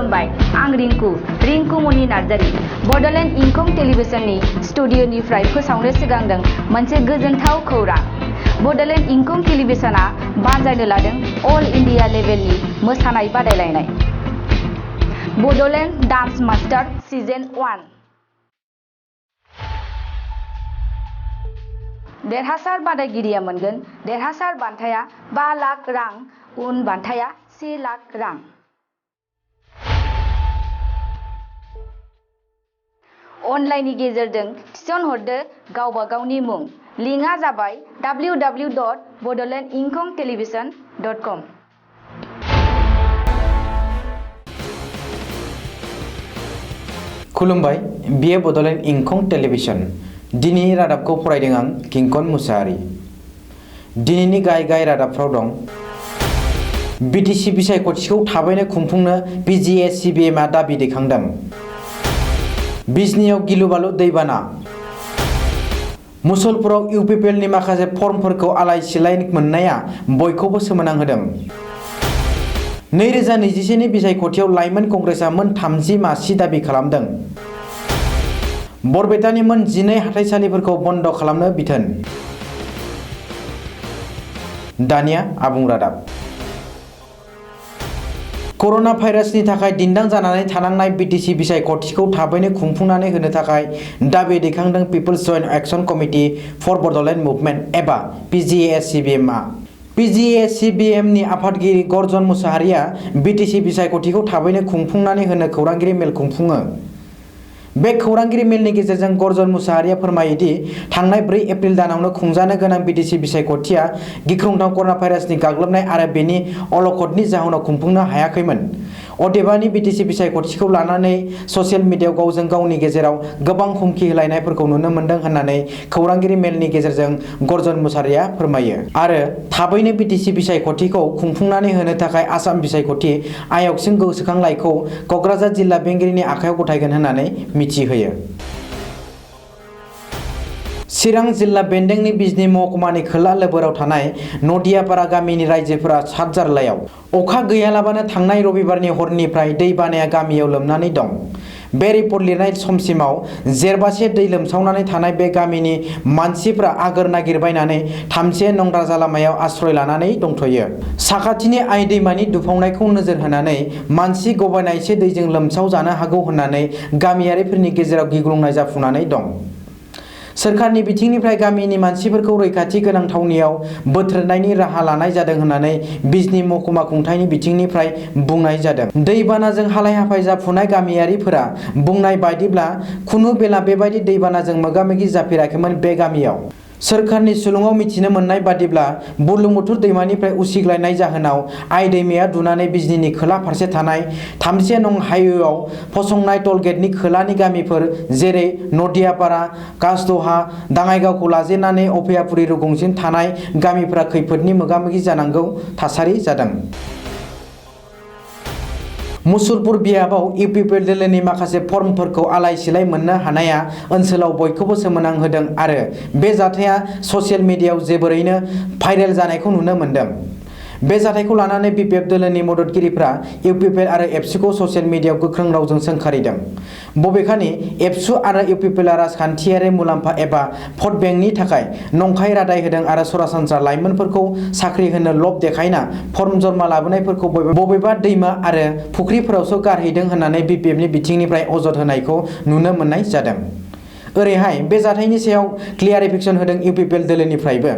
खुलुमबाय आं रिंकु मनि नार्जारी बड'लेण्ड इंखं टेलिभिजननि स्टुडिअनिफ्राय फोसावनो सिगांदों मोनसे गोजोनथाव खौरां। बड'लेण्ड इंखं टेलिभिजनआ बानजायनो लादों अल इन्डिया लेभेलनि मोसानाय बादायलायनाय बड'लेण्ड डान्स मास्टार सिजन 1। देरहासार बादायगिरिया मोनगोन देरहासार बान्थाया 5 लाख रां, उन बान्थाया 1 लाख रां। अनलाइननि गेजेरजों थिसनहरदो गावबा गावनि मुं। लिंकआ जाबाय www.bodolandinkhongtelevision.com। खुलुमबाय, बियो बड'लेण्ड इंखं टेलिभिजन। दिनैनि रादाबखौ फरायदों आं किंकन मुसाहारि। दिनैनि गाहाय रादाबफ्राव दं बिटिसि बिसायख'थिखौ थाबैनो खुंफुंनो PGA-CBMआ दाबि दैखांदों। बिजनीआव गिलु-बालु दैबाना। मुसलपुराव UPPLनि माखासे फर्मफोरखौ आलाय-सिलाय मोननाया बयखौबो सोमोनांहोदों। 2021 नि बिसायख'थियाव लाइमोन कंग्रेसआ मोन 30 मासि दाबि खालामदों। बरपेटानि मोन 12 हाथाइसालिफोरखौ बन्द खालामनो बिथोन। दानिया आबुं रादाब। कर'ना भाइरासनि थाखाय दिन्दां जानानै थानांनाय बिटिसि बिसायख'थिखौ थाबैनो खुंफुंनानै होनो थाखाय दाबि दैखांदों people's joint action committee for Bodoland movement एबा PGA-CBMआ। PGA-CBMनि आफादगिरि गर्जन मुसाहारिया बिटिसि बिसायख'थिखौ थाबैनो खुंफुंनानै होनो खौरांगिरि मेल खुंफुङो। बे खौरांगिरि मेलनि गेजेरजों गर्जन मुसाहारिया फोरमायोदि थांनाय 4 एप्रिल दानावनो खुंजानो गोनां बिटिसि बिसायख'थिया गिख्रंथाव कर'ना भाइरासनि गाग्लोबनाय आरो बेनि अलखदनि जाहोनाव खुंफुंनो हायाखैमोन। अदेबानि बिटिसि बिसायख'थिखौ लानानै ससियेल मिडियायाव गावजों गावनि गेजेराव गोबां हुमखि होलायनायफोरखौ नुनो मोन्दों होननानै खौरांगिरि मेलनि गेजेरजों गर्जन मुसाहारिया फोरमायो। आरो थाबैनो बिटिसि बिसायख'थिखौ खुंफुंनानै होनो थाखाय आसाम बिसायख'थि आय'गसिम गोसोखांलाइखौ क'क्राझार जिल्ला बेंगिरिनि आखायाव गथायगोन होननानै मिथिहोयो। चिरां जिल्ला बेन्दोंनि बिजनी महकुमानि खोला लोबोराव थानाय नदियापारा गामिनि रायजोफोरा सातजारलायाव अखा गैयालाबानो थांनाय रबिबारनि हरनिफ्राय दै बानाया गामियाव लोमनानै दं। बे रिपर्ट लिरनाय समसिमाव जेरबासे दै लोमसावनानै थानाय बे गामिनि मानसिफ्रा आगोर नागिरबायनानै थामसे नंद्राजा लामायाव आश्रय लानानै दंथ'यो। साखाथिनि आइ दैमानि दुफावनायखौ नोजोर होनानै मानसि गबायनायसे दैजों लोमसाव जानो हागौ होननानै गामियारिफोरनि गेजेराव गिग्लुंनाय जाफुंनानै दं। सोरखारनि बिथिंनिफ्राय गामिनि मानसिफोरखौ रैखाथि गोनां थावनियाव बोथ्रोदनायनि राहा लानाय जादों होननानै बिजनी महकुमा खुंथायनि बिथिंनिफ्राय बुंनाय जादों। दैबानाजों हालाय-हाफाय जाफुनाय गामियारिफोरा बुंनाय बायदिब्ला खुनु बेला बेबायदि दैबानाजों मोगा-मोगि जाफेराखैमोन बे गामियाव। सोरखारनि सुलुङाव मिथिनो मोननाय बादिब्ला बुरलुंबुथुर दैमानिफ्राय उसिग्लायनाय जाहोनाव आइ दैमाया दुनानै बिजनीनि खोला फारसे थानाय 3 नं हाइवेआव फसंनाय टलगेटनि खोलानि गामिफोर जेरै नदियापारा, कासदहा, दाङाइगावखौ लाजेननानै अभयापुरी रुगुंसिम थानाय गामिफोरा खैफोदनि मोगा-मोगि जानांगौ थासारि जादों। मुसलपुर बियाबाव UPPL दोलोनि माखासे फर्मफोरखौ आलाय-सिलाय मोननो हानाया ओनसोलाव बयखौबो सोमोनांहोदों आरो बे जाथाया ससियेल मिडियायाव जोबोरैनो भाइरेल जानायखौ नुनो मोन्दों। बे जाथायखौ लानानै BPF दोलोनि मददगिरिफ्रा UPPL आरो एबसुखौ ससियेल मिडियायाव गोख्रों रावजों सोंखारिदों। बबेखानि एबसु आरो UPPLआ राजखान्थियारि मुलाम्फा एबा भट बेंकनि थाखाय नंखाय रादाय होदों आरो सरासनस्रा लाइमोनफोरखौ साख्रि होनो लब देखायना फर्म जमा लाबोनायफोरखौ बबेबा दैमा आरो फुख्रिफोरावसो गारहैदों होननानै BPFनि बिथिंनिफ्राय अजद होनायखौ नुनो मोननाय जादों। ओरैहाय बे जाथायनि सायाव क्लियारिफिकेसन होदों UPPL दोलोनिफ्रायबो।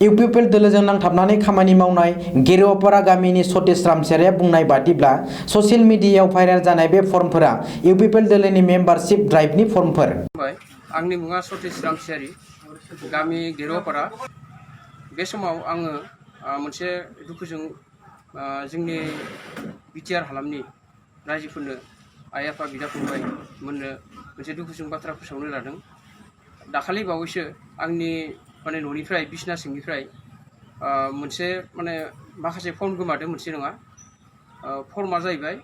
UPPL दोलोजों नांथाबनानै खामानि मावनाय गेरुवापारा गामिनि सतीश रामसियारिया बुंनाय बादिब्ला ससियेल मिडियायाव भाइरेल जानाय बे फर्मफोरा UPPL दोलोनि मेम्बारशिप ड्राइभनि फर्मफोर। आंनि मुङा सतीश रामसियारि, गामि गेरुवापारा। बे समाव आङो मोनसे दुखुजों जोंनि बिटिआर हालामनि रायजोफोरनो आइ-आफा, बिदा-फंबाय मोननो मोनसे दुखुजों बाथ्रा फोसावनो लादों। दाखालि बावैसो आंनि न'निफ्राय बिसना सिंनिफ्राय मोनसे माखासे फर्म गोमादों, मोनसे नङा। फर्मा जाहैबाय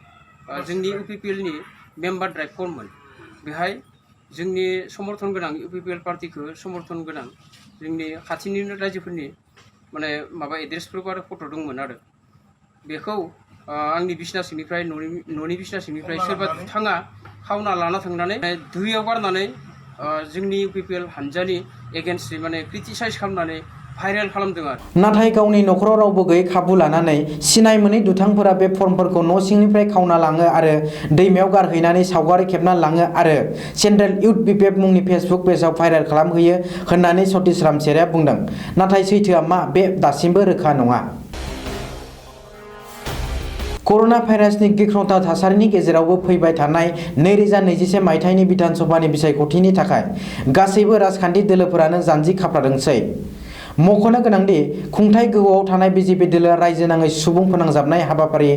जोंनि UPPLनि मेम्बार ड्राइभ फर्ममोन। बेहाय जोंनि समर्थन गोनां UPPL पार्टिखौ समर्थन गोनां जोंनि खाथिनि रायजोफोरनि एड्रेसफोरखौ आरो फट' दंमोन आरो बेखौ आंनि बिसना सिंनिफ्राय न'नि बिसना सिंनिफ्राय सोरबा दुथाङा खावना लाना थांनानै दैयाव गारनानै जोंनि इउपिपिएल हानजानि एगेन्स्ट माने क्रिटिसाइज खालामनानै भाइरेल खालामदों आरो। नाथाय गावनि न'खराव रावबो गैयै खाबु लानानै सिनाय मोनै दुथांफोरा बे फर्मफोरखौ न' सिंनिफ्राय खावना लाङो आरो दैमायाव गारहैनानै सावगारि खेबना लाङो आरो सेन्ट्रेल इउथ बिपिएफ मुंनि फेसबुक पेजाव भाइरेल खालामहैयो होननानै सतीश रामसियारिया बुंदों। नाथाय सैथोआ मा बे दासिमबो रोखा नङा। कर'ना भाइरासनि गिख्रंथाव थासारिनि गेजेरावबो फैबाय थानाय 2021 मायथाइनि बिधान सभानि बिसायख'थिनि थाखाय गासैबो राजखान्थि दोलोफोरानो जानजि खाफ्रादोंसै। मख'नो गोनांदि खुंथाय गोहोआव थानाय बिजेपि दोलोआ रायजो नाङै सुबुं फोनांजाबनाय हाबाफारि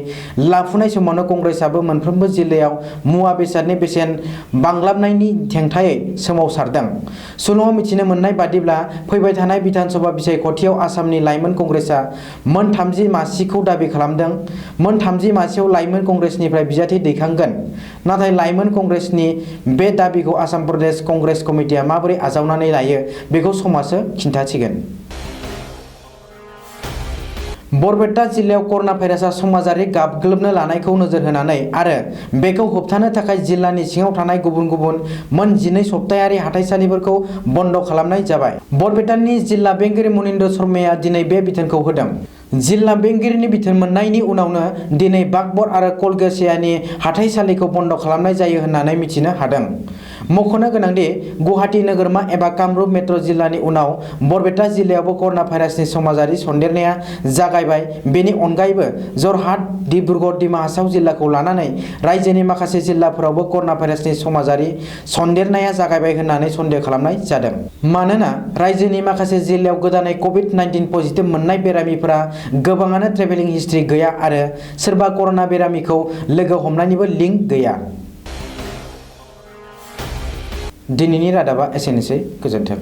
लाफुनाय समावनो कंग्रेसआबो मोनफ्रोमबो जिल्लायाव मुवा बेसादनि बेसेन बांग्लाबनायनि हेंथायै सोमावसारदों। सुलुङाव मिथिनो मोननाय बादिब्ला फैबाय थानाय बिधान सभा बिसायख'थियाव आसामनि लाइमोन कंग्रेसआ मोन 30 मासिखौ दाबि खालामदों। मोन 30 मासियाव लाइमोन कंग्रेसनिफ्राय बिजाथि दैखांगोन। नाथाय लाइमोन कंग्रेसनि बे दाबिखौ आसाम प्रदेश कंग्रेस कमिटिया माबोरै आजावनानै लायो बेखौ समासो खिन्थासिगोन। बरपेटा जिल्लायाव कर'ना भाइरासआ समाजारि गाग्लोबनो लानायखौ नोजोर होनानै आरो बेखौ होबथानो थाखाय जिल्लानि सिङाव थानाय गुबुन गुबुन मोन 12 सप्तायारि हाथाइसालिफोरखौ बन्द' खालामनाय जाबाय। बरपेटानि जिल्ला बेंगिरि मनिन्द्र शर्माया दिनै बे बिथोनखौ होदों। जिल्ला बेंगिरिनि बिथोन मोननायनि उनावनो दिनै बाकबर आरो कलगेसियानि हाथाइसालिखौ बन्द' खालामनाय जायो होननानै मिथिनो हादों। मख'नो गोनांदि गुवाहाटी नोगोरमा एबा कामरुप मेट्र' जिल्लानि उनाव बरपेटा जिल्लायावबो कर'ना भाइरासनि समाजारि सन्देरनाया जागायबाय। बेनि अनगायैबो जरहाट, डिब्रुगड़, डिमा हासाव जिल्लाखौ लानानै रायजोनि माखासे जिल्लाफोरावबो कर'ना भाइरासनि समाजारि सन्देरनाया जागायबाय होननानै सन्देह खालामनाय जादों। मानोना रायजोनि माखासे जिल्लायाव गोदानै कभिड-19 पजिटिभ मोननाय बेरामिफोरा गोबाङानो ट्रेभेलिं हिस्ट्रि गैया आरो सोरबा कर'ना बेरामिखौ लोगो हमनायनिबो लिंक गैया। दिनैनि रादाबा एसेनोसै। गोजोन्थों।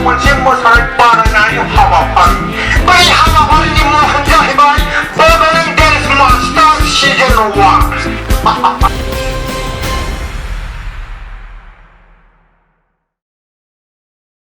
मोनसे मोसानाय बानायनाय हाबाफारि बै हाबाफारिनि मुङानो जाहैबाय बड'लेण्ड डेन्स मास्टार सिजन 1।